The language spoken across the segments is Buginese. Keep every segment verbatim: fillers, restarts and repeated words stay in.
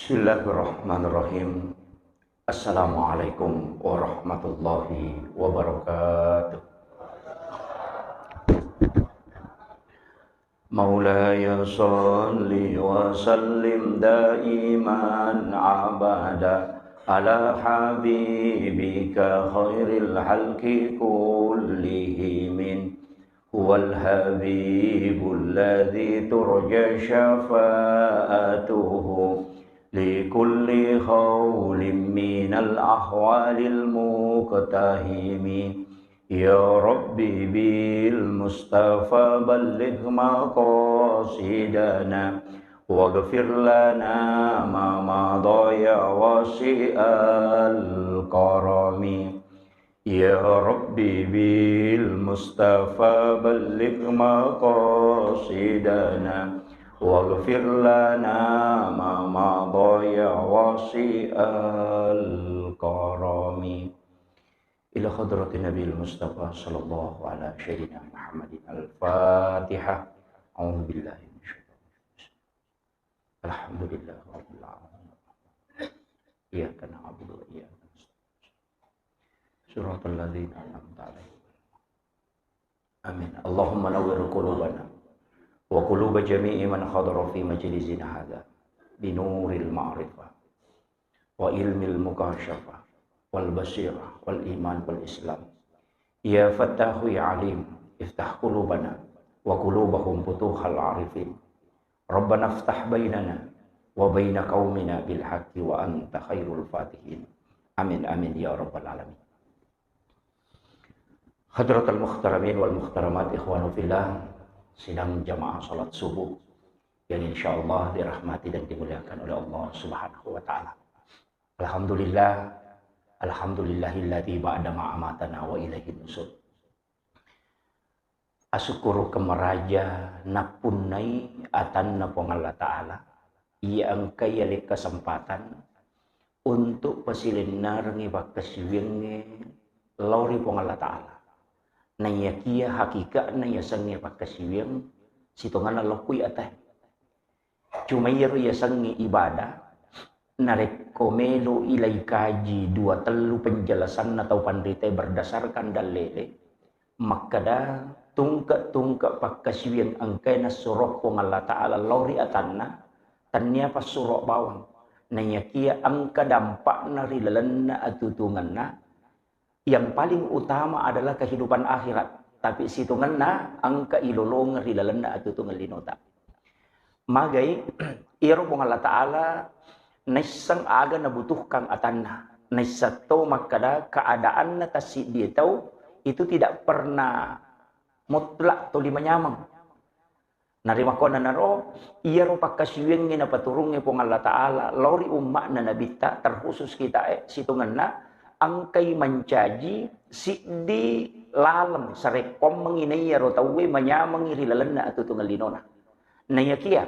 Bismillahirrahmanirrahim. Assalamualaikum warahmatullahi wabarakatuh. مولاي صل وسلم دائما أبدا على حبيبك خير الخلق كلهم. هو الحبيب الذي ترجى شفاعته لكل هول من الأهوال المقتحم. يا رب بالمصطفى بلغ مقاصدنا واغفر لنا ما مضى يا واسع الكرم. يا رب بالمصطفى بلغ مقاصدنا واغفر لنا ما مضى يا واسع الكرم. إلى حضرة النبي المصطفى صلى الله على سيدنا محمد الفاتحة. أعوذ بالله من الشيطان الرجيم. الحمد لله رب العالمين. إياك نعبد وإياك نستعين. صراط الذين أنعمت عليهم. آمين. اللهم نور قلوبنا وقلوب جميع من حضر في مجلسنا هذا بنور المعرفة وعلم المكاشفة والبصيرة والإيمان والإسلام. يا فتاح يا عليم، افتح قلوبنا وقلوبهم فتوح العارفين. ربنا افتح بيننا وبين قومنا بالحق وأنت خير الفاتحين. آمين، آمين يا رب العالمين. Hadratal muhtaramin wal muhtaramat, ikhwanu fillah, sidang jamaah salat subuh yang insyaallah dirahmati dan dimuliakan oleh Allah Subhanahu wa Ta'ala. Alhamdulillah, alhamdulillahilladzi ba'da ma amatana wa ilaihin nusur. Asukkurukeng maraja nappunnai atanna Puang Allah Ta'ala, iya engkai yaleng kesempatan untuk pasilennerengngi pakkasiwiyangnge lao ri Puang Allah Ta'ala. Naiyakiya hakika'na yasengnge pakkasiwiyang sitongenna lokkui atae. Cuma iyaro yasengnge ibadah, narekko melo ilai kaji dua tellu penjelasanna tau panritae berdasarkan dallele, makkeda tungke-tungke pakkasiwiyang engkae nassuro Puang Allah Ta'ala lao ri atanna, tennia passuro bawang. Naiyakiya engka dampakna ri lalenna atutungenna, yang paling utama adalah kehidupan akhirat, tapi sitongenna engka ilolongeng ri lalenna atutungeng linota. Magai, iyaro Puang Allah Ta'ala naisseng aga nabutuhkan atanna, naisseng to makkeda keadaanna tassiddie tau itu tidak pernah mutlak tuli manyameng. Narimakkuannanaro, iyaro pakkasiwiyangnge napaturungnge Puang Allah Ta'ala lao ri umma'na Nabitta, terkhusus kitae, sitongenna engkai mancaji siddi laleng sarekkoammengngi naiyaro tauwe manyamengngi ri lalenna atutungeng linona. Naiyakiya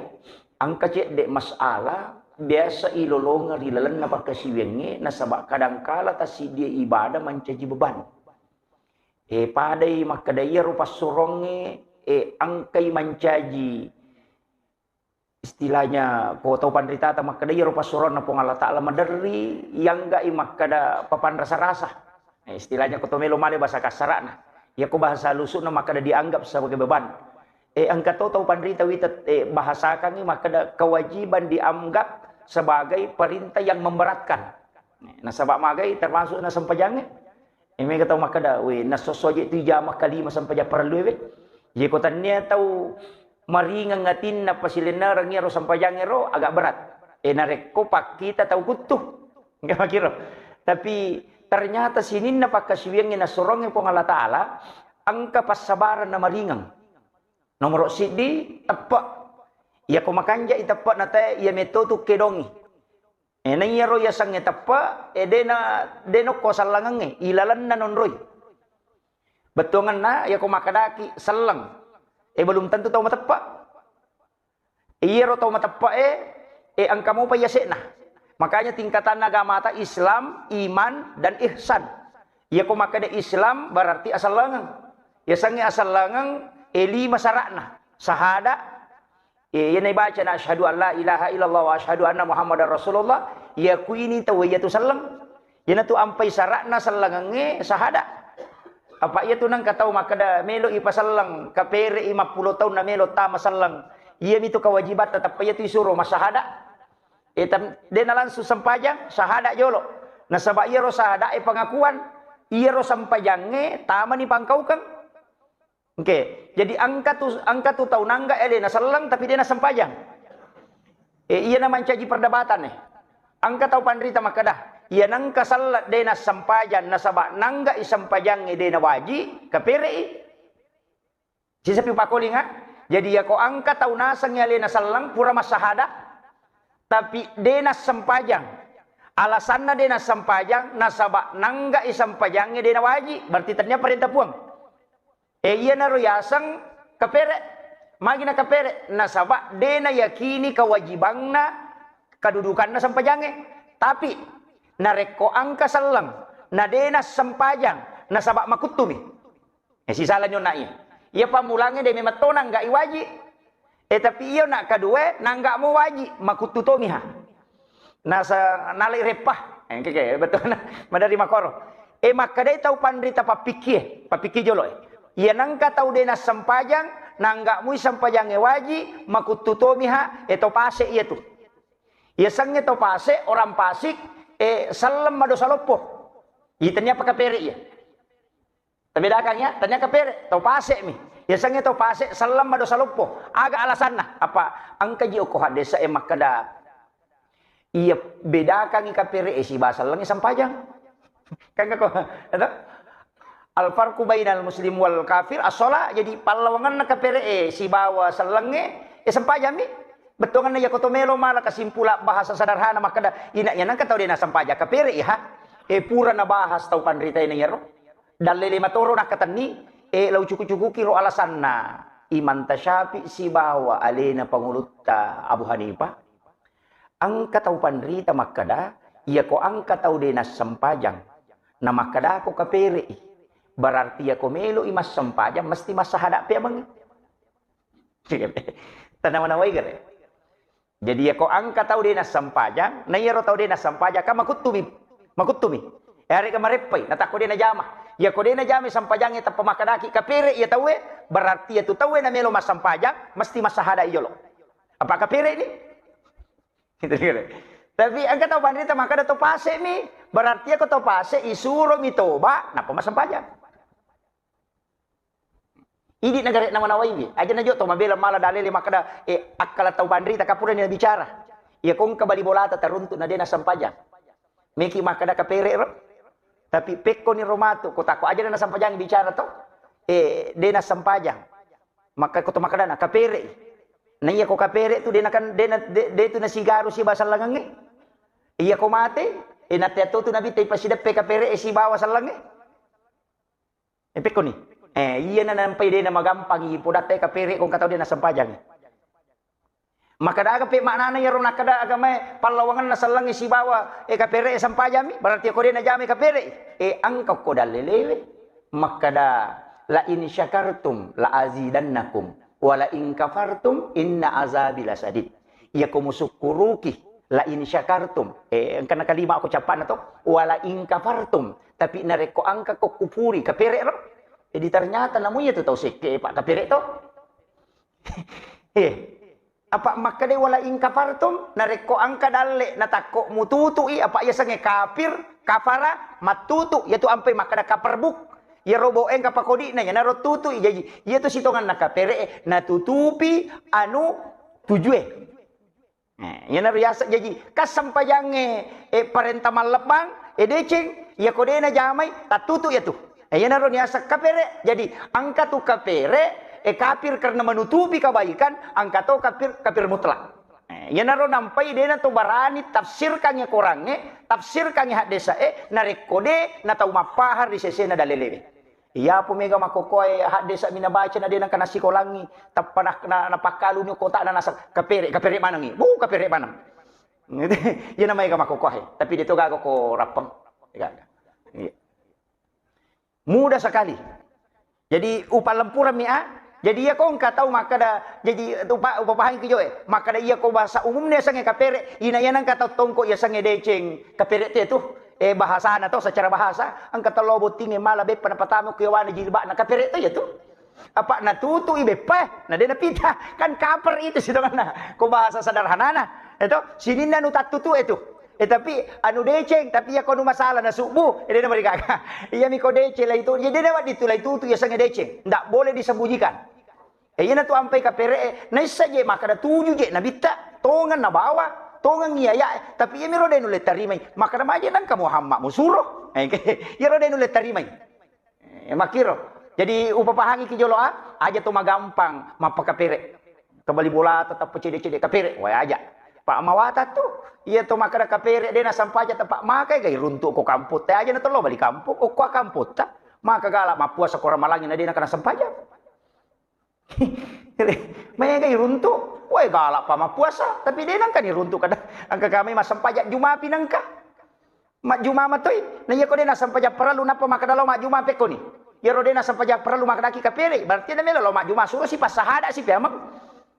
engka cedde masalah biasa ilolongeng ri lalenna pakkasiwiyangnge, nasaba kadangkala tassiddie ibadah mancaji beban. E, padai makkeda iyaro passurongnge, e, engkai mancaji, istilahnya ko tau panritata makkeda iyaro passuronna Puang Allah Ta'ala maderri, iyanggai makkeda papanrasa-rasa. E, istilahnya ko to melo male bahasa kasara'na. Iyako bahasa halusu'na makkeda dianggap sebagai beban. E, engka to tau panrita wita, e, bahasakangngi makkeda kewajiban dianggap sebagai perintah yang memberatkan. Nasaba magai termasuk na sempajangnge. E, mega tau makkeda, "We, nasso-, soje tu ijama kalima sempajang parellu we." Ye ko tennia tau maringeng atinna pasilennereng iyaro sempajangnge ro, agak berat. E, narekko pakkita tau kuttu. Enggak makiro. Tapi ternyata sininna pakkasiwiyangnge nassurongnge Puang Allah Ta'ala, engka passabareng na maringeng. Nomoro siddi, teppe. Iyako makanjai teppe na tae, iya metto tu kedongi. E, na iyaro yasengnge teppe, e, dena, dena ko sellengengnge, ilalenna nonroi. Bettuangenna, iyako makkedaki selleng, e, belum tentu tau mateppe. Iyaro tau mateppe e, e, engka mopa yase'na. Makanya tingkatanna agamata Islam, iman, dan ihsan. Iyako makkeda Islam berarti asellengeng. Yasengnge asellengeng, e, lima sara'na. Sahada, Iya naibaca na asyhadu an la ilaha illallah wa asyhadu anna Muhammadar Rasulullah, yakuini tau iyatu selleng. Iyanatu ampai sara'na sellengengnge sahada. Apa iyatu nengka tau makkeda melo ipaselleng, kapere'i mappulo taunna melo tama selleng. Iyamitu kewajibatta, tappa iyatu isuro massahada. Eh, tam-, de na langsung sempajang, sahada jolo. Nasaba iyaro sahada e pengakuan, iyaro sempajangnge tamani pangkaukeng. Oke, jadi engka tu, engka tu tau nangga alena selleng tapi de na sempajang. Eh, iyana mancaji perdebatan eh. Engka tau panrita makkeda, iya nengka selleng de na sempajang nasaba nangga i sempajangnge de na waji, kapere'i. Sisapi pakolinga. Jadi yako engka tau naseng alena selleng pura massahada, tapi de na sempajang. Alasanna de na sempajang nasaba nangga i sempajangnge de na waji, berarti tennia parenta Puang. Eh, iyanaro yaseng kapere. Magi na kapere? Nasaba de na yakini kewajibanna, kedudukanna sempajangnge. Tapi narekko engka selleng na de na sempajang nasaba makuttumi. Eh, sisala nyonna iya. Iya pammulangnge de memang to nangga i waji. Eh, tapi iyo nak kedua nangga mo waji, makuttu tomiha. Nasa nalai reppa. Eh, engke ke, betul na. Madari makoro. Eh, makkedai tau panrita pappikkie, pappikkie jolo eh. Iya nengka tau de na sempajang, nangga mui sempajangnge waji, makuttu tomiha, eh, to pase iya tu. Iya sengnge to pase, orang pasik, eh, selleng madosa loppo. Iya tennia apa kapere iya. Tabedakang ya, tennia kapere, tau pase mi. Yasengnge tau pase, selleng madosa loppo. Aga alasanna? Apa engka ji okko haddesa e makkeda, iya bedakangi kapere e sibawa sellengnge sempajang. Kan kau, itu? Al farqu bainal muslim wal kafir as-shalah. Jadi pallawanganna kapere e sibawa sellengnge, e sempajang mi. Bettuanganna yako to melo mala kesimpulan bahasa sederhana makkeda, ina iya nengka tau de na sempajang kapere e ha. E pura na bahas tau panrita ina yaro. Dalle lima toro nakkatenni, e, lau cuku-cukuki ro alasanna Imam Tasyafi sibawa alena pangulutta Abu Hanifah. Engka tau panrita makkeda, iyako engka tau de nassempajang, na makkedako kapere'i, berarti iyako melo'i massempajang mesti massahada peamengngi. Tanawa-nawai gare. Jadi, iyako engka tau de nassempajang, na iyaro tau de nassempajang, kan makuttumi, makuttumi. Yarega mareppai, natakko de najama. Iyako de najama sempajangnge, tappa makkedaki kapere iya tauwe, berarti iyatu tauwe namelo massempajang, mesti massahada iyolo. Apa kapere ni? Gitu, gitu. Tapi engka tau panrita makkeda to pase mi, berarti iyako to pase isuromi toba, nappa massempajang. Idi nagare namanawaiwi, aja najo to mabela mala dalele makkeda, eh, akkala tau panrita kapura ni nabicara. Iya ko engka bali bolata taruntu na de nassempajang. Meki makkeda kapere ro. Tapi pekko ni ro matu, ko takko aja na nassempajang bicara to, eh, de nassempajang. Makka ko to makkeda na kapere. Na iya ko kapere tu de na kan, de na, de, de tu nasigaru siba sellengengnge. Iya ko mate, eh, na teato tu nabi te pasideppe kapere, eh, sibawa sellengnge. Eh, pekko ni. Eh, iya na nampai de na magampang i podatta kapere ko engka tau de nassempajang. Maka daga pe maknana iyaro nakkeda agamae pallawangenna sellengnge sibawa, eh, kapere sempajang mi, berarti ko de najamai kapere. Eh, engka ko dalelewe. Makkeda, "La in syakartum la azidannakum, wa la in kafartum inna azabi lasadid." Iya ko musukkuruki, "La in syakartum," eh, engkana kalima ko capana to, "Wa la in kafartum," tapi narekko engka ko kupuri, kapere ro. Jadi ternyata namu iya tu tau sekke, Pak, kapere to. Eh, apa makkeda wala in kafartum, narekko engka dalle natakko mututu'i, apa iya sengnge kafir, kafara, mattutu, iya tu ampai makkeda kafar buk. Iya robo engka pakodina, iya naro tutu'i jaji. Iya tu sitonganna kapere, natutupi anu tujue. Eh, iyanaro yaseng jaji, kassempajangnge, eh, parenta mallebbang, eh, deceng, iya ko de najamai, tattutu iya tu. Eh, iyanaro niaseng kapere. Jadi, engka tu kapere, eh, kafir karena menutupi kebaikan, engka to kafir, kafir mutlak. Eh, iyanaro nampai de nato barani tafsirkangngi korangnge, tafsirkangngi haddesa e, narekko de natau mappahang ri sesena dalelewe. Iyapo mega makkokkoe haddesa mi nabaca na de nengka nasikolangngi, tappa na, na, napakkaluni kotana nasa kapere, kapere manengngi. Bu, kapere maneng. Iya na maega makkokkoe, tapi de to gaga ko rappeng. Gaga. Iya. Mudah sekali. Jadi upallempuran mi a, Jadi iya ko engka tau makkada, jadi upa-, upapahangki jo e, makkada iya ko bahasa umumna yasengnge kapere, ina iya nengka tau tongko yasengnge deceng, kapere te tu. Eh, bahasana to, secara bahasa, engka tau lao bottingnge mala beppa napatama ku yawana jilbabna, kapere to iya tu. Apa natutu i beppa, na de napita, kan kaper itu sidonganna. Ko bahasa sederhanana, itu sininna nu tattutu itu. Eh, tapi anu deceng, tapi iya ko nu masalah na subuh, eh, de namarigaga. Iya mi ko deceng lai tu, jadi de nawaddi tu lai tutu yasengnge deceng. Ndak boleh disembunyikan. Eh, iyana tu ampai kapere e, naissa je makkada tuju je nabitta, tongeng nabawa, tongeng iya ya, tapi iya miro de nulle tarimai. Makkada maje nengka Muhammad musuro. Eh, iyaro de nulle tarimai. Eh, makkiro. Jadi upapahangi ki jolo a, aja to magampang mappakapere. Kebali bola tetap cede-cede kapere, wae aja. Pak mawata tu, iya to makkada kapere de nasempaja tepak makai gai runtuk ko kampung. Te aja na telo bali kampung, ko kampotta. Maka gala mappuasa ko ramalangi na de nakana sempaja. Maega iruntu, wae galak pa mappuasa, tapi de nengka ni runtu kada. Engka kami massempajang juma pi nengka. Majjuma matoi, na iya ko de nassempajang parellu nappa makkada lao majjuma pekkoni. Iyaro de nassempajang parellu makkadaki kapere, berarti na melo lao majjuma suro si passahada si peameng.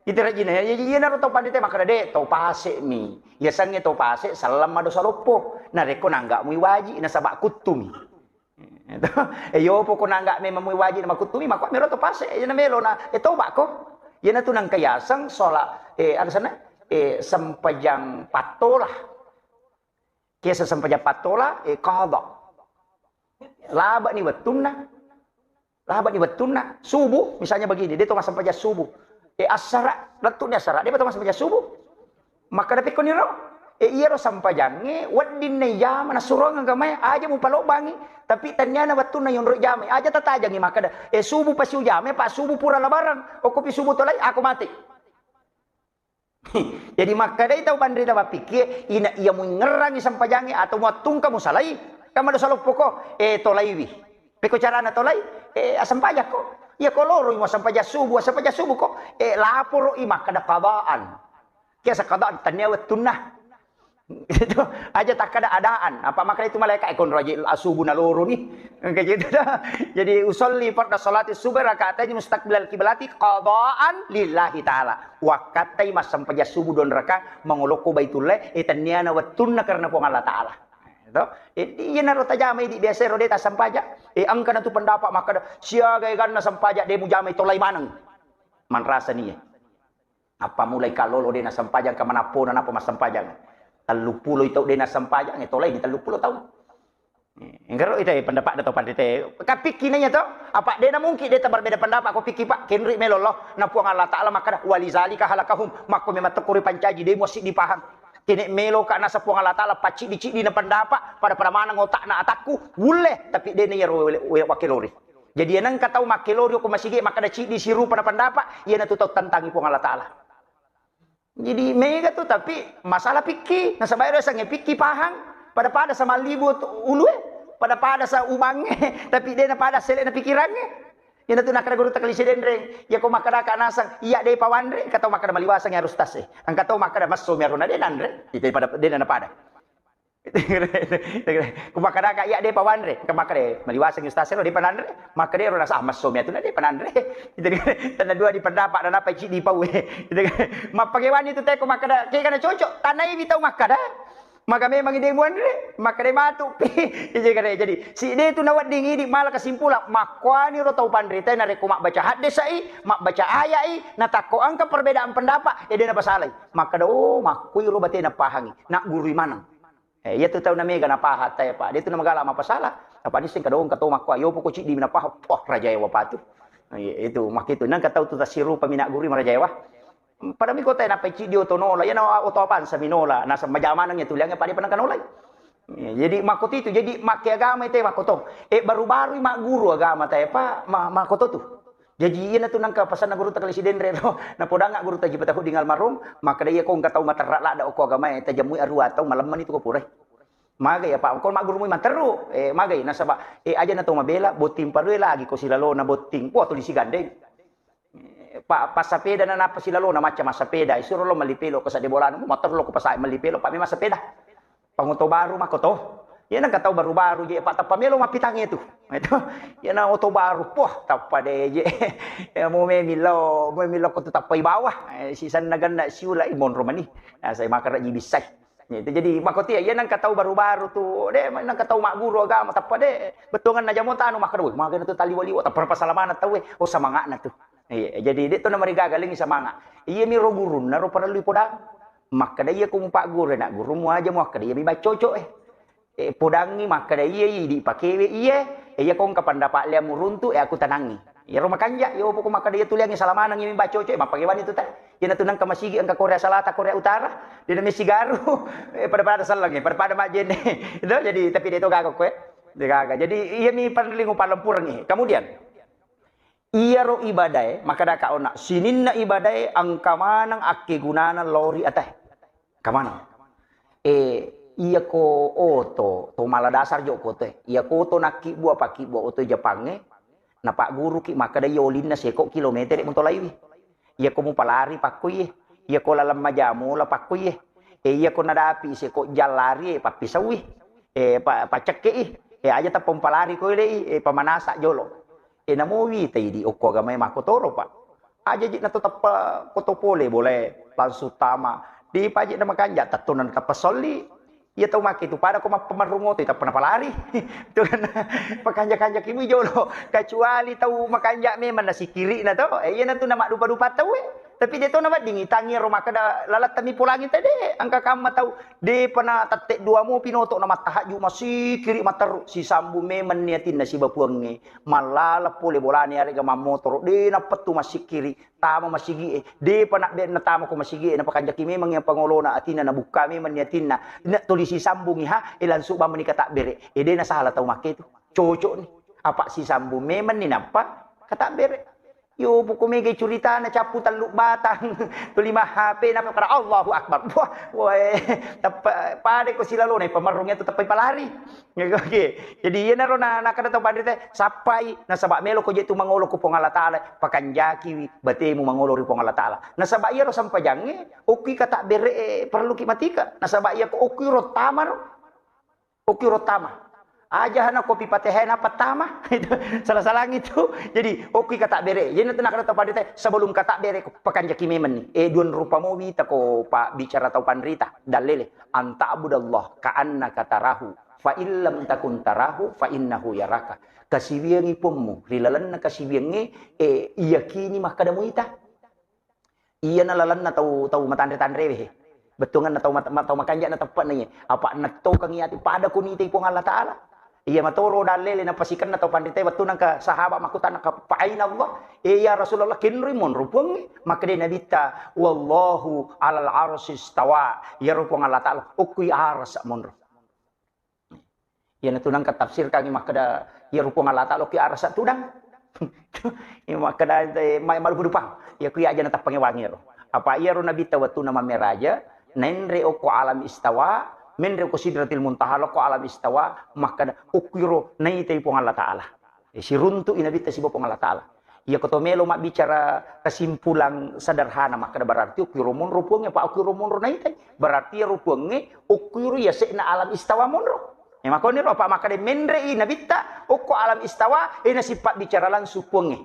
Ite rajina, iya, iya, iyana ro tau pandita makkada de, tau pase mi. Iya sangnge tau pase, selleng madosa loppo. Narekko nangga mui waji, nasaba kuttumi. Eh, yopo ko nangga memang mui wajib na makuttumi, mako melo to pase, eh, na melo na, eh, toba ko. Iyana tu nangka yaseng sholat, eh, ada sana, eh, sempajang pattola. Kiasa sempajang pattola, eh, qada. Laba ni wettunna. Laba ni wettunna. Subuh, misalnya begini, de to massempajang subuh. Eh, asara, lettu ni asara, de to massempajang subuh. Makkada pekkoniro, e, iyaro sempajangnge wedding naijama nassurongeng agamae, aja mupalobbangi, tapi tenniana wettunna yonroi jamai, aja tatajangi makkada, e, subuh pasi ujamai, pa subuh pura labarang, okkopi subuh tolai, ako mate. Jadi makkadai tau panrita mappikkie, ina iya muingngerangi sempajangnge atau muattungka musalai, kan madosa loppoko, e, tolaiwi. Pekko carana tolai, e, assempajakko. Iya ko loroi muassempajang subuh, assempajang subuh ko, e, laporo i makkada qadaan. Kiasa qadaan tennia wettunna. Itu aja takkada adaan. Apa makkada itu malaikat, e, konro aja asubuh naloroni. Kayak gitu dah. Jadi usolli farda salati subuh rakaatain mustaqbilal kiblati qadaan lillahi ta'ala. Wakkattai massempajang subuh don raka mangolokko Baitullah, e, tenniana wettunna karena Puang Allah Ta'ala. Itu. Jadi iyanaro tajamai di biasa ro de tassempajang. E, engka natu pendapat makkada siaga eganna sempajang de mujamai tolai maneng. Manrasa nia. Apa mulai kalolo de nassempajang ka manappona napa massempajang. Telluppulo i tau de nassempajang, e, tolai ni telluppulo tau. E, enggaro ita pendapat da tau pandita. Kapikki nanya to, apa de na mungkin de ta berbeda pendapat ko pikki pak, kenri melo lo, na Puang Allah Ta'ala makkada, walizalika halakahum, makko memang tokko ripancaji de muassiddi pahang. Kene melo ka nasa Puang Allah Ta'ala pacciddi-ciddi na pendapat, pada-pada maneng otakna atakku, wulle, tapi de na iyaro we-, we-, wakkelori. Jadi, iya nengka tau makkelori ko masigi makkada ciddi sirupa na pendapat, iyanatu tau tantangi Puang Allah Ta'ala. Jadi, mega tu, tapi masalah pikki, nasaba ero sange pikki pahang, pada-pada sa mallibu tu ulue, pada-pada sa umangnge, tapi de na pada sele na pikirangnge. Iyanatu nakkada guru takalisi denreng, iya ko makkada ka nasang, iya de pawanre, engka tau makkada maliwasang harus tas e. Engka tau makkada massomi arona de nanre, itu pada de na pada. Ku makkadaka, "Iya, de pa wanre." Engka makkada, "Maliwaseng ustaz ero, de pa nanre." Makkada ero rasa, "Ah, massomi atu na de pa nanre." Itu kan, tenna dua di pendapat, na napa ciddi pau. Itu kan, mappakewani tu teko makkada, "Kega na cocok, tanai wi tau makkada. Maga memang de muanre, makkada matu pi." Itu kan, jadi, si de tu na wedding idi mala kesimpulan, makkuani ro tau panrita narekko mabbaca haddesa'i, mabbaca aya'i, natakko engka perbedaan pendapat, e de napasalai. Makkada, "Oh, makkui ro batena pahangi, naggurui maneng." Eh, iya tu tau na mega na paha tae, Pak. Dia tu na magala mapasala. Apa ni sing kadong kato makko, ayo poko ciddi na paha. Wah, raja ewa patu. Iya, itu makitu. Nang katau tu tasirupa mina guru maraja ewa. Pada mi kota na peci di oto nola, ya na oto apan sa minola. Na sama jamanang ya tuliange pada pernah kanolai. Iya, jadi makko tu itu, jadi make agama itu makko to. Eh, baru-baru mak guru agama tae, Pak, ma-, makko to tu. Jaji, iyanatu nengka pasanna guru takalisi denre ro. Napodangnga guru taji patahuding almarhum, makkada, "Iya ko engka tau materra ladda okko agamae, tajemmui arua tau, malemmani tu ko purai." Magai apa? Ko maggurumui materru, eh, magai nasaba, eh, aja na tau mabela, botting parue lagi ko silalona botting. Wah, tuli sigandeng. Eh, pa-, passapeda na nappa silalona macca massapeda, isuro lo melli pelo ko sadde bolana, materru lo ko pasai melli pelo, pa memang sapeda. Pangoto baru makko to. Iya nengka tau baru-baru je, Pak, tappa melo mappitangnge tu. Itu, iya na oto baru, poh, tappa de je. Ya, mau memillau, mau memillau ko tu tappa i bawah. Eh, sisanna genna siula i monro mani. Nah, saya makan raji bisai. Itu jadi makotia, iya nengka tau baru-baru tu, de, nengka tau magguru agama, tappa de, bettuangan na jamo tanu makkeda, "Woi, magana tu taliwa-liwa," tappa pasalamana tau, eh, oh, semangatna tu. Iya, jadi de tu namarigaga lengi semangat. Iya mi ro gurunna ro parellu podang. Makkeda iya ko mupagguru, nak gurumu aja mu akkeda iya mi baccoco, eh. Eh, podangngi makkeda iya, idi pakewe iya, eh, iya ko engka pendapat lea muruntu, eh, aku tenangi. Iyaro makanja, yo poko makkeda iya tuliangngi salamaneng iya mi baccoco, eh, mappakewani tu ta. Iyana tu nengka masigi engka Korea Selatan, Korea Utara, de na mesigaru, eh, pada-pada sellengngi, pada-pada majjenne. Itu jadi, tapi de to gaga koe. De gaga. Jadi iya mi paling upalempureng. Kemudian, iyaro ibadae, makkeda ka ona, sininna ibadae engka maneng akkegunana lao ri atae. Engka maneng. Eh, iya ko oto, to mala dasar jo ko oto e. Iya ko oto nakkibbua, pakkibbuang oto Jepangnge, napagguruki makkeda iya olinna seko kilometer mutolaiwi. Iya ko mupalari pakkoi e. Iya ko laleng majamola pakkoi e. Eh, iya ko nadapi seko jallari e, pappisaui. Eh, pa-, pacekkei. Eh, aja tappa mupalari ko ile i, eh, pamanasa jolo. Eh, namo witai di okko agamae makkotoro, Pak. Aja ji na to tappa koto pole, boleh langsung tama. Di paji na makanja, tettuna na tappa solli. Iya tau make tu, pada ko mappamarrung oto, tappa napalari. Itu kan, pakanja-kanja ki mui jolo. Kecuali tau makanja memang na sikiri na to. Eh, iya na tu na maddupa-dupa tau, eh. Tapi de to na wedding, itangi ro makkeda lalatta mi polangi tede. Engka kamma tau, depa na tette dua mo pinoto na mattahajju masikiri matteru. Sisambung memang ni atinna siba puangnge. Mallala pole bolana, arega mammotoro, de nappettu massikkiri, tama masigi'e, depa nabbe-, natama ko masigi'e, napakanjaki memang iya pangolona atinna, nabukka memang ni atinna, na tuli sisambungi ha, e langsung bamani katabbere, e de nasala tau makke tu, cocok ni, apa sisambung memang ni nappa katabbere. Yo, buku mega curitana cappu tellu batang, tuli ma H P, napakkara Allahu Akbar. Wah, wah, eh, teppa-, pada ko silalona, pamerrung itu teppa palari. Oke. Jadi iyanaro na-, nakkeda tau panrita, sappai, nasaba melo ko je tu mangolo ko Puang Allah Taala, pakanjakiwi batemu mangolo ri Puang Allah Taala. Nasaba iyaro sampajangnge, okki katabbere, eh, perlu ki matika. Nasaba iya ko okki ro tamaro. Okki ro tama. Aja hana kopi Fatihah na pertama. Itu salah-salah itu. Jadi, okki katabbere. Jadi, itu nakkeda tau panrita, sebelum katabbere, pakanjaki memang ni. Eh, duan rupa mo wita ko pa bicara tau panrita. Dalele. Anta'budallah ka'annaka tarahu. Fa illam takun tarahu fa innahu yaraka. Kasiwiangi Puammu, ri lalenna kasiwiangnge, eh, iyakini makkeda muita. Iyana lalenna tau, tau matanre-tanrewe he. Bettuanganna tau mat-, ma-, tau makanja na teppe'na iye. Apa nattokangi ati pada ko nitai Puang Allah Taala. Iya matoro dallele napasikenna tau panritae wettu nangka sahabat makkutana ka, "Fa aina Allah?" Eh, ya Rasulullah, kenroi monro Puangnge? Makkeda Nabitta, "Wallahu alal arsy istawa." Iyaro Puang Allah Taala okkui arasa monro. Iyanatu nangka tafsirkangngi makkeda, iyaro Puang Allah Taala okki arasa tudang. Iya makkeda, eh, mai malu dupang. Iya ku iya aja natappangewangi ro. Apa iyaro Nabitta wettuna mammeraja, naenre okko alam istawa, menre okko Sidratil Muntaha, lokko alam istawa, makkeda, okkiro naitai Puang Allah Taala. Eh, siruntu'i Nabitta siba Puang Allah Taala. Iya ko to melo mabbicara kesimpulan sederhana, makkeda berarti okkiro monro Puangnge, apa okkiro monro naitai. Berarti iyaro Puangnge, okkiro yase'na alam istawa monro. Eh, makkoniro apa makkeda menre'i Nabitta, okko alam istawa, eh, nasipabbicara langsung Puangnge.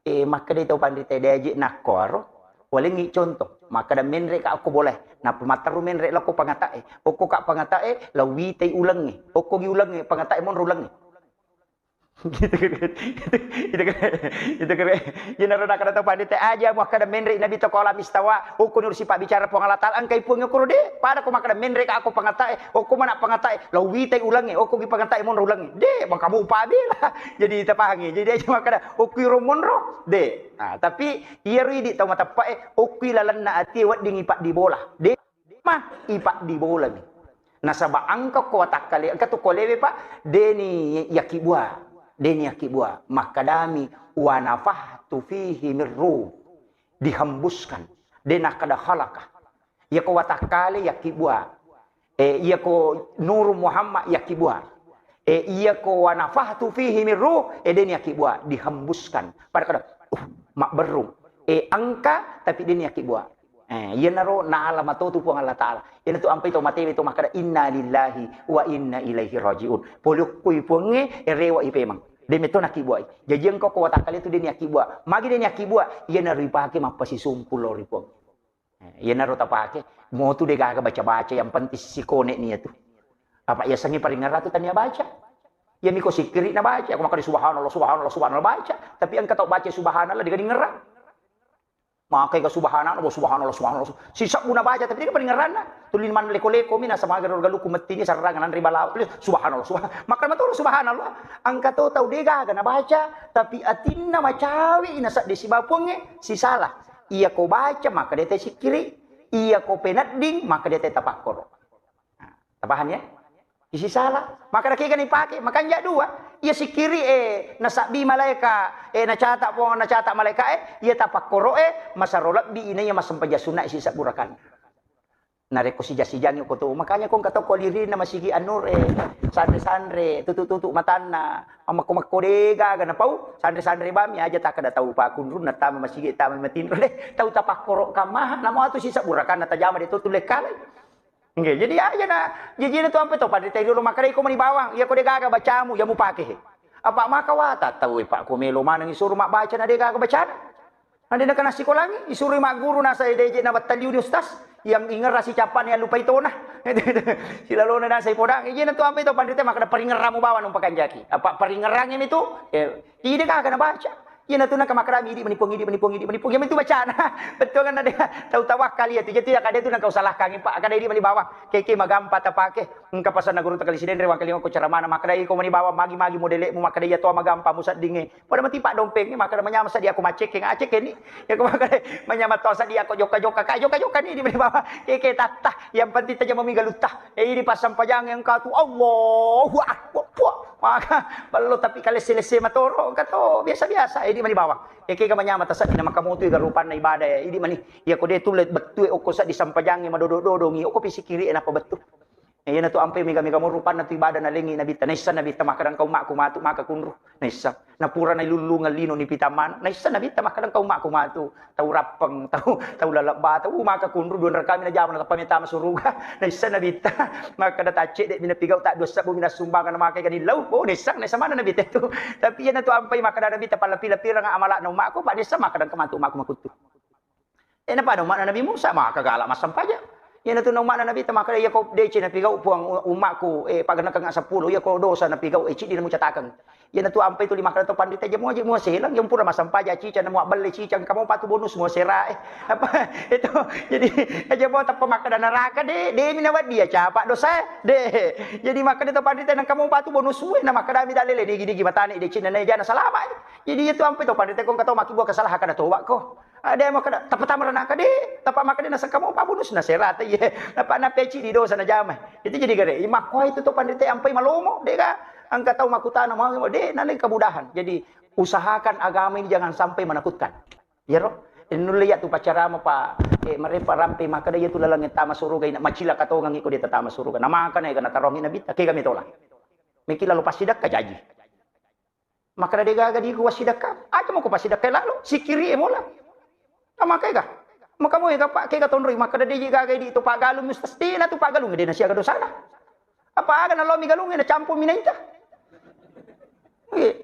Eh, makkeda tau panrita de aje nakko aro, walengngi contoh, makkeda menre ka okko bolae, nappa matteru menre lokko pangata'e, okko ka pangata'e, la witai ulengnge, okko gi ulengnge, pangata'e monro ulengnge. Gitu, gitu, gitu. Itu kere, itu kere. Jenaro nakkeda tau panrita aja, makkeda menre Nabitta ko alam istawa, okko nuru sipabbicara Puang Allah Taala, engkai Puang okko ro de, pada ko makkeda menre ka okko pangata'e, okko mana pangata'e, la witai ulengnge, okko gi pangata'e monro ulengnge. De, maka mu pabela. Jadi tapahangi. Jadi aja makkeda, okkiro monro. De. Nah, tapi iyaro idi tau mateppe'e, okkui lalenna atie weddingi paddi bola. De, ma, ipaddi bolami. Nasaba engka ko watakkale, engka tu kolewe, Pak, deni yakkibua. Deni yakkibua. Makkedami, "Wa nafakhtu fihi min ruh." Dihembuskan. De nakkeda khalaqah. Iya ko watakkale yakkibua. Eh, iya ko Nuru Muhammad yakkibua. Eh, iya ko wa nafakhtu fihi min ruh, eh, deni yakkibua, dihembuskan. Pada kada, uh, mabberrung. Eh, engka, tapi deni yakkibua. Eh, iyanaro nala matotu Puang Allah Ta'ala. Iyanatu ampai to matewe to makkeda, "Inna lillahi wa inna ilaihi raji'un." Pole okkoi Puangnge, erewa i pemang. De metto nakkibuai. Jaji engka ko watakkale tu de niakkibua. Magi de niakkibua? Iyanaro ipake mappasisumpu lao ri Puang. Eh, iyanaro tapake, motu de gaga baca-baca, yang penting sikone ni iyatu. Apa yasengnge paringerrang tu tania baca. Iyami ko sikkiri na baca, ko makkeda subhanallah, subhanallah, subhanallah baca. Tapi engka tau baca subhanallah de gaga dingerrang. Makai ga subhanallah, subhanallah, subhanallah. Sisebbu na baca, tapi de gaga paringerranna. Tuli manleko-leko mi nasaba maga ro galukku mettini sarrang nanre balawo. Subhanallah, subhanallah. Maka matoro subhanallah. Engka to tau de gaga na baca, tapi atinna macawe i nasadde sibawa Puangnge, sisala. Iya ko baca, maka de te sikkiri. Iya ko penedding, maka de te tapakkoro. Nah, tapahang ya? Isi sala. Maka kega ni pake, makanja dua. Iya sikkiri e, nasabbi malaika e, nacata Puang, nacata malaika e, iya tapakkoro e, masaro lebbi inaiya massempajang sunna isi sabbu rakaat. Narekko sija-sijangi ko to, makanya ko engka to ko lirina masigi An-Nur e, sanre-sanre, tutu-tutu matanna, makko-makko de gaga napau, sanre-sanre bami aja takkeda tau pakunrunna tama masigi, tama matinro de, tau tapakkoro kamma, namo atu sisa burakanna tajama de to tulle kalai. Nggih, jadi aja na, jajina tu ampe to panrita riolo makkeda iko mani bawang, iya ko de gaga bacamu, ya mupake he. Apa maka wata tau e, Pak, ko melo maneng isuru mabbaca na de gaga bacana. Na de nakana sikolangi, isuru magguru nasa de je na battaliuni ustaz, yang ingerra sicappani allupai tona. Silalona nasa ipodang, ijina tu ampe to panrita makkeda paringerramu bawang numpakanjaki. Apa paringerrangi mi tu, eh, ide gaga na baca. Iyanatu naka makkedami, "Idi mani Puang, idi mani Puang, idi mani Puang." Iya matu bacana. Bettuanna de tau tawakkal iyatu. Jadi kada tu naka usalahkangi, Pak. Kada idi mani bawang. Keke magampa tapake. Engka pasanna guru takali sidenre wangkalinga ko ceramana makkeda, "Iko mani bawang magi-magi modele'mu," makkeda, "Iya to magampa museddingnge." Pada mati Pak dompeng makkeda, "Manyama sadi ako macekkeng, acekkeni." Ya ko makkeda, "Manyama to sadi ako jokka-jokka." Ka jokka-jokka ni idi mani bawang. Keke tatta. Yang penting tajamami galutta. Eh, idi passampajang engka tu Allahu Akbar. Puh. Maka ballo tapi kalesse-lesse matoro, engka to biasa-biasa, idi mani bawang. Eke ga manyameng taseddina maka motu ega rupanna ibadah ya, idi mani. Iya ko de tulle bettue okko seddi sampajangnge madodo-dodongi, okko pisikiri e nappa bettu. Eh, iyanatu ampe mega-mega mo rupanna tu ibadah nalengi Nabitta. Naisseng Nabitta makkeda engka ummakku matu maka kunru. Naisseng. Napura nailullungeng lino nipitammana. Naisseng Nabitta makkeda engka ummakku matu. Tau Rappeng, tau, tau Lalebba, tau maka kunru dua rekami najama natappa metama suruga. Naisseng Nabitta makkeda taccedde mi napigau, ta dua sebbu mi nassumbangeng namakai gani lau. Oh, naisseng, naisseng maneng Nabitta tu. Tapi iyanatu ampai makkeda Nabitta, palapi-lapireng amala'na ummakku, pa naisseng makkeda engka matu ummakku makuttu. Eh, napada ummakna Nabi Musa, maka gala massampajang. Iyanatu na ummakna Nabitta makkeda, iya ko dece napigau Puang u-, ummakku, eh, paganakengnga seppulo, iya ko dosa napigau, eh, ciddi namucatakeng. Iyanatu ampai tuli makkeda to panrita, aja muaji muaselang, yang pura massampajang cicang, namuabbelle cicang, engka mopa tu bonus muaserae. Apa itu? Jadi aja mua tappa makkeda neraka de, de mi nawedding iya capa dosa de. Jadi makkeda to panrita, engka mopa tu bonus sue, na makkedami dalele digi-digi matane de cinna na jana salama. Jadi iyatu ampai to panrita ko engka to makkibua kesalahan kada toba ko. Ada yang makkeda, tappa tama ranaka de, tappa makkeda nasengka mopa bonus na serata iye. Nappa napeci di dosa najama. Itu jadi gare, imakko itu to panrita ampai malomo, de ga engka tau makkutana mau de nalai kemudahan. Jadi usahakan agama ini jangan sampai menakutkan. Iyaro, eh, nulle iya tu paccarama, Pak, eh, marepa rampe makkeda iya tu laleng tama suruga ina macilaka tongang iko de tatama suruga. Namaka na ega natarongi Nabitta, kega metola. Meki lalo passidakka jaji. Makkeda de gaga di ku wassidakka. Aja moko passidakka lalo, sikiri e mola. Namaka ega. Maka mo ega, Pak, kega tonroi makkeda de gaga di tu pagalung ustaz. Dena tu pagalung de nasiaga dosana. Apa aga nalomi galung e nacampur mi naita. Iya.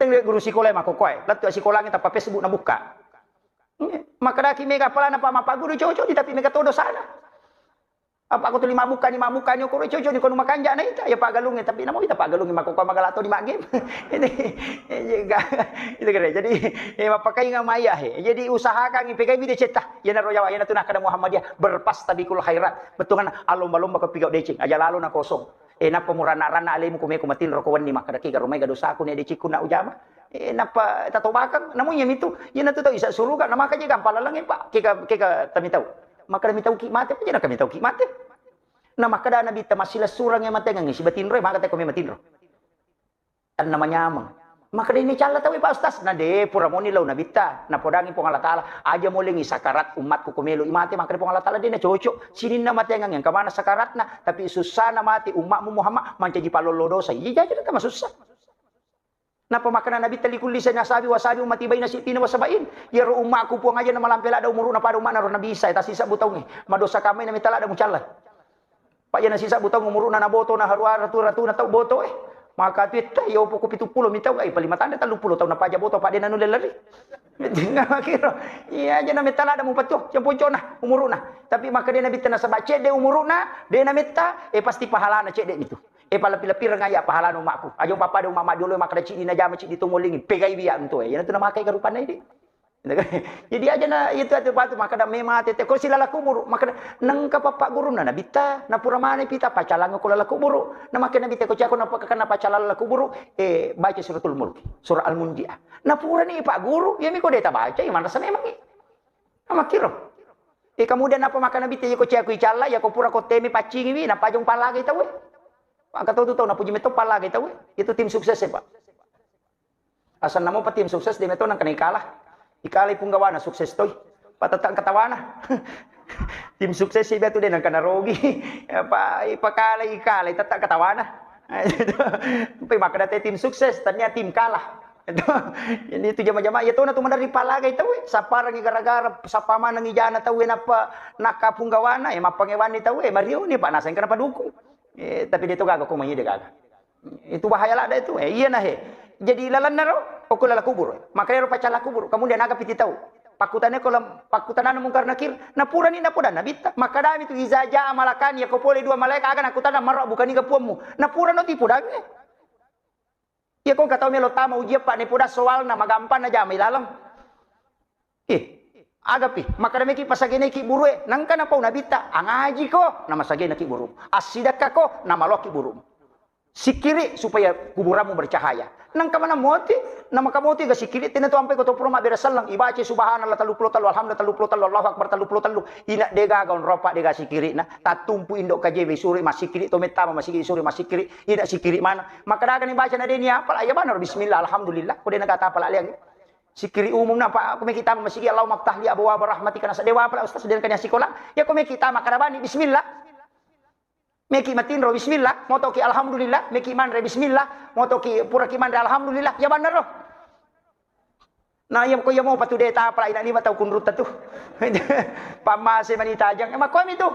Teng guru sikola e makkokkoe, lettu sikolangnge tappa Facebook nabukka. Makkedaki mega apalana pa mappaguru cocok di, tapi mega todo sana. Apa ko tuli mabbukkani, mabbukkani okoro cocok ni kono makanja naita, ya pagalungnge, tapi namo ita pagalungnge makkokkoe magala to di maggame. Ini, ini ga, itu kira. Jadi, eh, mappakainga maya he. Jadi usahakan pegai mi decetta. Yana royawa, yana tu nakkeda Muhammadiyah berpastabikul khairat. Bettuanna alomba-lomba ko pigau deceng, aja lalo na kosong. Eh, nappa muranna-ranna alemu ko meko matinro ko wenni makkeda, "Kega rumai ga dosaku ne decikku na ujama?" Eh, nappa tatobakang, namu iya mitu, iya natu tau isa suruga, namaka je gampang lalengnge, Pak. Kega, kega tamitau. Makkeda mitauki mate, apa je naka mitauki mate? Na makkeda Nabitta massilessureng e matengengnge sibatinro e, maga te ko me matinro. Tenna manyameng. Makkeda ini calla tau, Pak Ustaz, na de pura moni lau Nabitta, napodangi Puang Allah Taala, aja molengi sakarat ummatku ko melo i mate, makkeda Puang Allah Taala de na cocok. Sininna matengang yang kemana sakaratna, tapi sussana mate ummatmu Muhammad mancaji palollo dosa. Iya jaji tama sussa. Napa makkeda Nabitta, "Likulli sanasabi wasabi ummati baina sittina wa sab'in." Iyaro ummaku, Puang, aja na malampe ladda umuru'na pada umma'na ro Nabi Isa, tasisebbu taungnge. Madosa kamai na metta ladda mucalla. Paja na sisebbu taung umuru'na, na boto na harua ratu-ratuna tau boto, eh. Maka tu etta, iya opo ko pitu pulo mi taung, ai, paling matanda tellu pulo taung, na paja boto, pa de nanulle lari. Makiro. Iya aja na metta ladda mupattu, jamponcona umuru'na. Tapi makkeda Nabitta, nasaba cedde umuru'na, de na metta, eh, pasti pahalana cedde mitu. Eh, palepi-lepireng aya pahalana ummaku. Aja upapada umma majolo makkeda ceddi najama ceddi to mollingi. Pegai biya' untu, eh. Iyana tu namakai garupanna idi. Jadi aja na itu atu patu makkeda memang tete ko silala kuburu, makkeda nengka pappa gurunna Nabitta, napura mane pita pacalang ko lala kuburu. Na makkeda Nabitta ko cako napa kana pacalang lala kuburu, eh, baca suratul mulk, surah Al-Munjiah. Napurani pa guru, ya miko de tabaca, ya manrasa memang. Amakkiro. E, kemudian apa makkeda Nabitta, "Iyako cea ku icalla, iyako pura ko temi paccingiwi, napajong pallagai tauwe." Maka tau tu tau napuji metto pallagai tauwe. Itu tim sukses ya, Pak. Asal namo pa tim sukses, de metto nang kena ikalah. Ikalai punggawana sukses toi. Patata ketawana. Tim sukses sih tu de nang kena rogi. Apa ipakalai ikalai tata ketawana. Tapi makkeda te tim sukses, ternyata tim kalah. Jadi itu jama-jama, ya tona tu maderri pallagai tauwe, sapparengi gara-gara, sappa manengi jana tauwe, nappa nakka punggawana, eh, mappangewanni tauwe, marioni, Pak, naseng kenapa dukung. Eh, tapi de to gaga ko mai de gaga. Itu bahaya ladda itu. Eh, iya nah, he. Jadi lalenna ro, okko lala kubur. Makanya ro pacalla kubur, kemudian aga piti tau. Pakkutane ko lam-, pakkutanana Mungkar Nakir, napurani napoda Nabitta. Makkadami tu, "Iza jaa malakani," yako pole dua malaika, aga nakkutana, "Marra bukaniga puammu?" Napurano tipodangnge. Iya ko engka tau melo tama ujian, Pak, nepoda soalna, magampanna jama ilaleng. Ih, agapi, makkada meki pasageneki burue, nangka napau Nabitta, angajiko, namasagenaki buru. Assidakako, namaloaki buru. Sikkiri supaya kuburanmu bercahaya. Nangka mana moti, namaka moti ga sikkiri, tena tu ampai ko to pura mabbere selleng, ibaca subhanallah tellu pulo tellu, alhamdulillah tellu pulo tellu, Allahu akbar tellu pulo tellu. Ina de gaga onropa de ga sikkirina, tattumpu indo kajewe suri massikkiri, to mettama masigi suri massikkiri, ina sikkiri mana. Makkadagani baca na de ni apala, iya banaro bismillah, alhamdulillah, ko de na gata apala liang. Sikkiri umum na, Pak, ko meki tama masigi, Allahumma ftah li abwaba rahmatika, nasa dewa apala ustaz, de na kanya sikola. Ya ko meki tama karabani bismillah. Meki matinro bismillah, motoki alhamdulillah, meki manre bismillah, motoki puraki manre alhamdulillah, ya banaro. Na iya ko iya mo patu de tapala ina lima tau kunrutta tu. Pammase mani tajang, emang komi tu.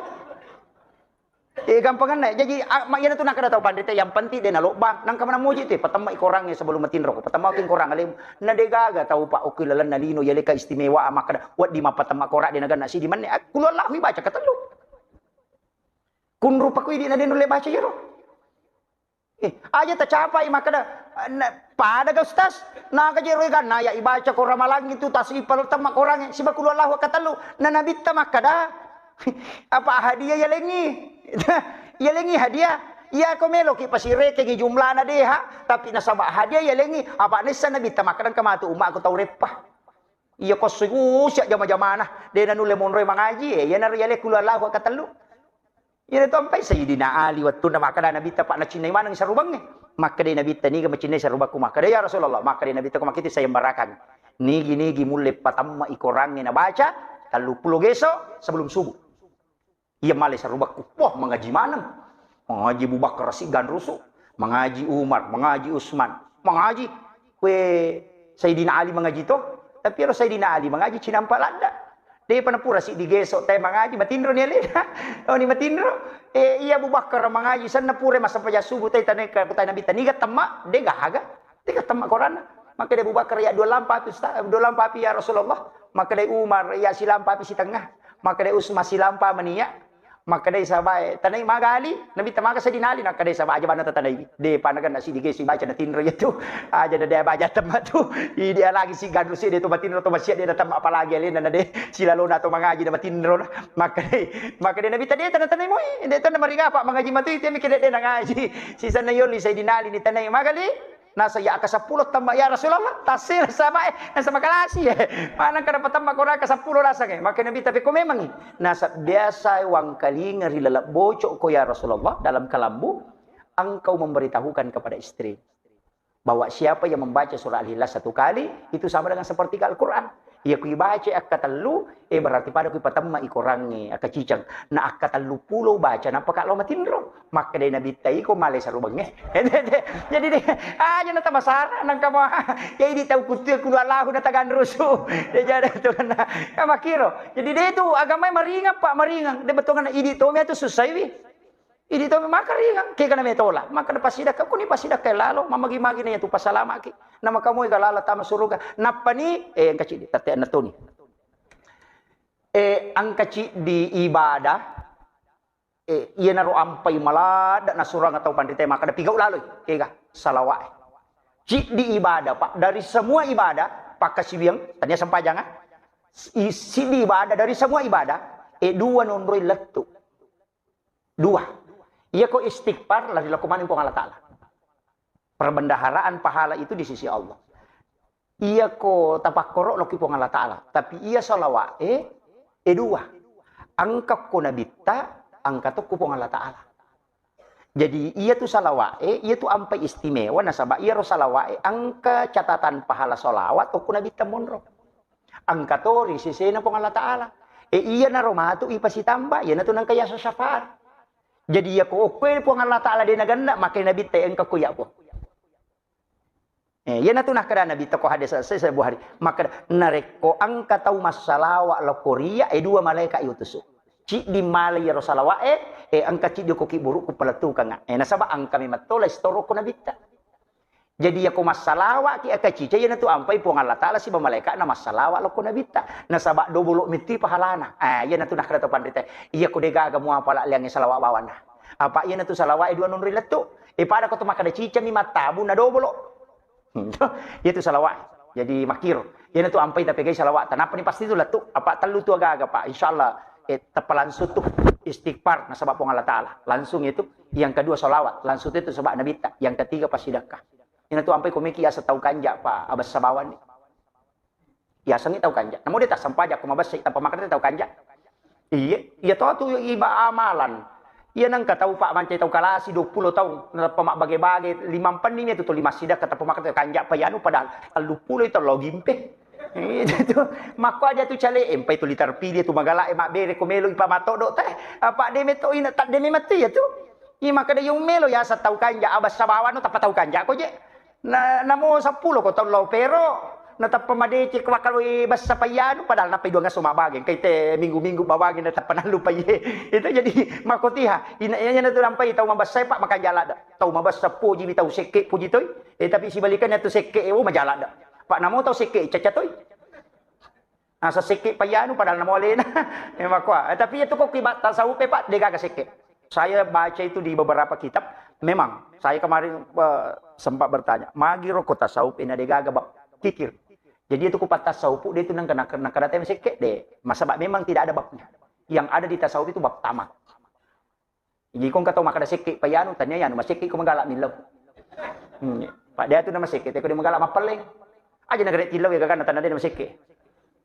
Eh, gampanganna. Jadi, a-, ma-, iyana tu nakkeda tau panrita, yang penting de nalobbang. Nangka mana muji tu, patemma i korangnge sebelum matinro ko. Patemma ki korang alemu. Na de gaga tau, Pak, okko lalenna lino, yaleka istimewa, makkeda, wedding mappatemma korang de naganna sidi menne. Ah, kulu Allahu ibaca katellu. Kunrupa ku idi na de nulle baca iyaro. Eh, aja tacapai makkeda, na, pada ga Ustaz? Naga jero iganna ya ibaca ko Ramalang itu tasbih palettemma korangnge siba kulu Allahu katellu. Na Nabitta makkeda, apa hadiah yalengi? Yalengi hadiah. Iya ko meloki pasirekengi jumlana deha, tapi nasaba hadiah yalengi. Apa nessa Nabitta makkeda engka matu ummaku tau reppa. Iya ko susia jama-jamana, de nanulle monroi mangaji, eh, iyanaro yale kulu Allahu katellu. Iyana tu ampai Sayyidina Ali wettunna makkeda Nabitta, Pak, nacinnai maneng sarubangnge. Makkeda Nabitta, niga macinnai sarubakku? Makkeda, ya Rasulullah, makkeda Nabitta, ko makkeda sayembarakang. Nigi-nigi mulle patemma i korangnge nabaca tellu pulo geso sebelum subuh. Iya male sarubakku. Wah, mangaji maneng. Mangaji Abu Bakar Siddiq ganrusu, mangaji Umar, mangaji Usman, mangaji. Kue Sayyidina Ali mangaji to, tapi ero Sayyidina Ali mangaji cinampa ladda. Depa napura siddi geso te mangaji, matinro ni alena. Oh, ni matinro. Eh, iya Abu Bakar mangaji, senna pura massempajang subuh te tanai ka, tanai Nabitta, niga temma, de gaga. Tiga temma koranna. Makkedai Abu Bakar, ya dua lampa api, Ustaz, dua lampa api, ya Rasulullah. Makkedai Umar, ya silampa api sitengah. Makkedai Usman, silampa mania. Makkedai sahabae, tanai magali, Nabitta maga Sayyidina Ali, nakkedai sahabae, aja banna tatanai. De panaga nasi digesi baca na tinro ya tu. Aja na de baca temma tu. Idi lagi si ganrusi de tu matinro tu masia de na temma apalagi alena na de. Silalona tu mangaji na matinro na. Makkedai, makkedai Nabitta de tana tanai moi. De tana maringapa mangaji matu itu mikir de na ngaji. Sisanna yoli Sayyidina Ali ni tanai magali. Nasa ya aka seppulo temma, ya Rasulullah, tassila sahabae, nasa makalasi, eh. Maneng kada patemma korang ka seppulo lasang, eh. Maka Nabi, tapi ko memangi. Nasa biasa wangkalinga ri laleng bocok ko, ya Rasulullah, dalam kalambu, engkau memberitahukan kepada istri bahwa siapa yang membaca surah Al-Ikhlas satu kali, itu sama dengan sepertiga Al-Quran. Iya ku ibaca akkatellu, eh, berarti pada ku ipatemma i korangnge, akkaciceng. Na akkatellu pulo baca, nappa ka lao matinro. Makkeda Nabitta, iko male sarubengnge. Jadi de, aja na tamasara, nangka mo, ya idi tau kuttu, kulu Allahu na taganrusu. De jada tu na, ya makiro. Jadi de tu agama maringang, Pak, maringang. De betongan idi tomi tu susaiwi. Idi to maka ringang, kega na metola, maka na pasidakka, kuni pasidakka lalo, mamagi-magi na tu pasalamaki. Nama kamu ega lala tama suruga. Nappani, eh, engka ciddi, tette na toni. Eh, engka ciddi ibadah, eh, iyanaro ampai maladda na surang atau pandita, maka da pigau laloi, kega, salawat. Ciddi ibadah, Pak, dari semua ibadah, pakkasiwiang, tania sempajang, ah. I-, siddi ibadah, dari semua ibadah, eh, dua nonroi lettu. Dua. Iyako istighfar, lari lako maneng Puang Allah Ta'ala. Perbendaharaan pahala itu di sisi Allah. Iyako tapakkoro, loki Puang Allah Ta'ala. Tapi iya salawat, eh, eh, dua. Engka ko Nabitta, engka tokko Puang Allah Ta'ala. Jadi, iya tu salawat, eh, iya tu ampai istimewa, nasaba iyaro salawat, eh, engka catatan pahala salawat, okko Nabitta monro. Engka to ri sesena Puang Allah Ta'ala. E, iyanaro matu ipasitamba, iyanatu nengka yaseng syafaat. Jadi, iyako okkoe Puang Allah Ta'ala de nagenna, maka Nabitta engka ko iya, Puang. E, iyanatu nakkeda Nabitta ko hadis se-, se-, Bukhari. Makkeda, narekko engka tau massalawa lokko riya, e, dua malaika iutusu. Ciddi mala iyaro salawat e, e, engka ciddi ko kiburuku palettukanga. E, nasaba engka memetto la istoro ko Nabitta. Jadi, iyako massalawa'ki akkacica, iyanatu ampai Puang Allah Ta'ala siba malaika'na massalawa' lokko Nabitta. Nasaba' dobolo' metti pahalana. Ah, iyanatu nakkeda to panrita, iyako degaga muapala' liangnge salawa' bawanna. Apa' iyanatu salawa'e dua nonroi lettu'. E, pada ko to makkeda cicami mattabu na dobolo'. Iyatu salawa'e. Jadi, makkiro. Iyanatu ampai tapegai salawa'ta. Nappani pasti tu lettu'. Apa' tellu tu agaga, Pak. Insyaallah, e, teppa langsung tu istighfar nasaba' Puang Allah Ta'ala. Langsung itu. Yang kedua salawat. Langsung itu sebab Nabitta. Yang ketiga pasidakka. Iyanatu ampai ko meki yaseng tau kanja', Pak, abessa bawanni. Yasengngi tau kanja'. Namo de' tassempajang ko mabessai tappa makkeda tau kanja'. Iye, iya to tu iba amalan. Iya nengka tau, Pak, mancai tau kalasi duappulo taung, natappa mabbage-bage, limampenni mi tu tuli massidakka tappa makkeda tau kanja', Pak, iyanu padahal telluppulo itu lo gimpe. Itu tu, makko aja tu cale', empai tuli terpilih tu magala'e mabbere ko melo ipamatoddo' te. Apa' de' meto ina, tadde' memetto iya tu. Iya makkeda, "Iyo melo yaseng tau kanja', abessa bawannu tappa tau kanja' ko je." Na, namo seppulo ko taung lao pero, natappa madeceng ko makkaloi bessa payyanu, padahal nappai duangngesso mabage, engkai te minggu-minggu bawangi natappa nallupai. Itu jadi makkotiha, ina, iyanatu nampai tau mabessa, Pak, makanja' ladde'. Tau mabessa poji mi tau sekke' poji toi. E, tapi sibalikannya tu sekke', oh, maja' ladde'. Pak, namo tau sekke' caca toi. Nasa sekke' payyanu padahal namo alena. E, makkoa. E, tapi itu ko kiba' tasawuf e, Pak, degaga sekke'. Saya baca itu di beberapa kitab. Memang, saya kemarin, eh, sempat bertanya, magi roko tasawuf e na degaga bab kikir. Jadi itu ko pattasawuf de' itu nang kena, kena, kena tema sekke' de'. Masaba' memang tidak ada babnya. Yang ada di tasawuf itu bab tamak. Jadi ko engka tau makkeda sekke' payyanu, tania yanu masekke' ko magala' millau. Hmm. Pak, de' tu namasekke', te ko de' magala' mappelleng. Aja nagare' tillau ya gagana tania de' namasekke'.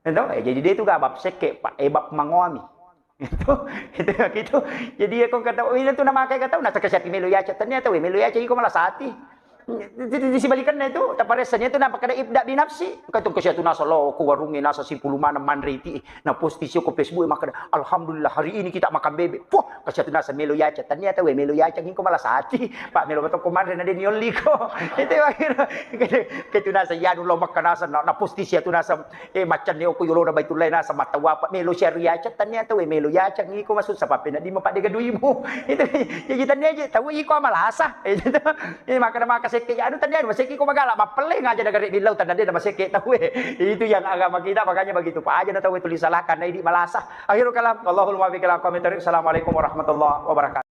Ento, e, jadi de' tu ga bab sekke', Pak, e, bab mangoami. Itu, itu, itu. Jadi ya ko engka tau, oh, ina tu namake ga tau, na takasiati melo yaca, tania tau, e, melo yaca iko malasati. Jadi, di sibalikanna itu, taparessani itu napakkeda ibda binafsi. Engka tu kasiatu nasa lao ko warungnge nasa sipulung maneng manre iti. Na posting sio ko Facebook e makkeda, "Alhamdulillah hari ini kita makan bebek." Puh, kasiatu nasa melo yaca. Tania tau e melo yaca, iko malasati. Pak, melo batoko manre na de' niolliko. Itu akhir. Kaitu nasa iyanu lao makka nasa, na, na posting sio tu nasa, e, maccanne oko yolona Baitullahi nasa mattawa apa melo siaru yaca. Tania tau e melo yaca, iko masussa pappena dima padde gaduimu. Itu, jadi tania je, tau iko amalasa. Itu. E, makkeda maka sekke' anu tania, masekke' ko magala', mappelleng aja nagare' millau tania de' namasekke' tau e. Itu yang agama kita, makanya begitu. Pak, aja na tau e tuli salahkan, na idi' malasa. Akhirul kalam, Allahul muwaffiq ila aqwamit thariq. Assalamualaikum warahmatullahi wabarakatuh.